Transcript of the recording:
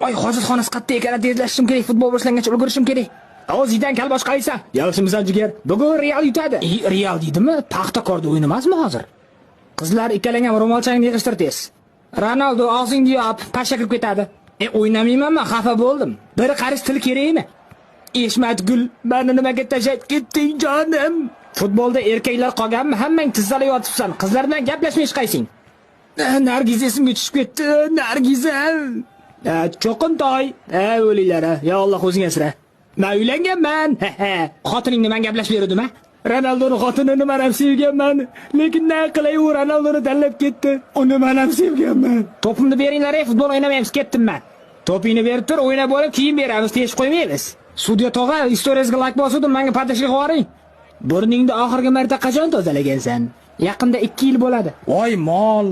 Oy, hojatxonasi qayerda ekan? Tezlashishim kerak, futbol boshlanguncha ulgurishim kerak. O, Zidan kal boshqaysan. Yaxshimisan, jigar? Bugun Real yutadi. Real deydimi? Paxtakorda o'yin emasmi hozir? Qizlar, ikkalang ham ro'molchangni yig'ishtir tez. Ronaldo, og'zingni yop, pasha kirib ketadi. O'ynamayman men, xafa bo'ldim. Bir qarish til kerakmi? Eshmatgul, meni nimaga tashlab ketding jonim? Futbolda erkaklar qolganmi? Hammang tizzalab yotibsan. Qizlar bilan gaplashmay chiqaysing. Nargiz esimga tushib ketdi. Nargiza. Cho'qintoy. O'linglar. Ya Alloh, o'zing asra. Men uylanganman. Xotiningni men gaplashib berdim-a? Ronaldoni xotinini men ham sevganman. Lekin na qilay, u Ronaldoni tanlab ketdi. Uni men ham sevganman. To'pimni beringlar, ey, futbol o'ynamaymiz, ketdim men. To'pingni berib tur, o'ynab bo'lib keyin beramiz, teshib qo'ymaymiz. Sudya tog'a, istoriyasiga like bosuvdim, menga поддержка qilib. Burningni oxirgi marta qachon tozalagansan? Yaqinda 2 yil bo'ladi. Voy mol.